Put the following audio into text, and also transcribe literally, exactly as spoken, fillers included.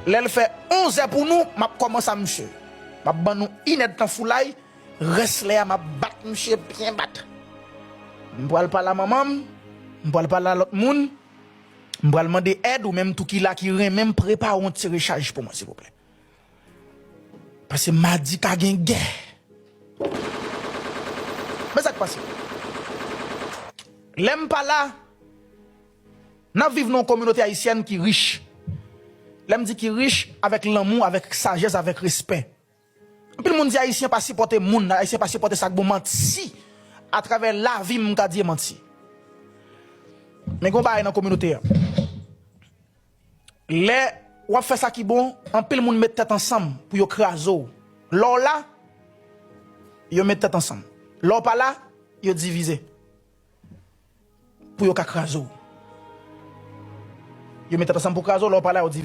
Lè l fè onzè pou nou, m ap kòmanse a misye. M ap ban nou inèdtan foulay, rès lè a m ap bat misye byen bat. M pral pale a manman m, m pral pale a lòt moun, m pral mande èd, ou menm tou ki la ki renmen m, prepare yon ti rechaj pou mwen silvouplè. Paske madi ka gen gè. Men sa k pase. Lè m pa la, n ap viv nan yon kominote ayisyèn ki rich. Lè m di ki rich, avèk lanmou, avèk sajès, avèk respè. Anpil moun di Ayisyen pa sipòte moun, Ayisyen pa sipòte sa k bon, manti. Atravè lavi m, m ka di e manti. Men gen yon bagay nan kominote a. Lè w ap fè sa ki bon, anpil moun met tèt ansanm pou yo kraze w. Lè w la, yo met tèt ansanm. Lè w pa la, yo divize. Pou yo ka kraze w. Yo met tèt ansanm pou kraze w, lè w pa la, yo divize.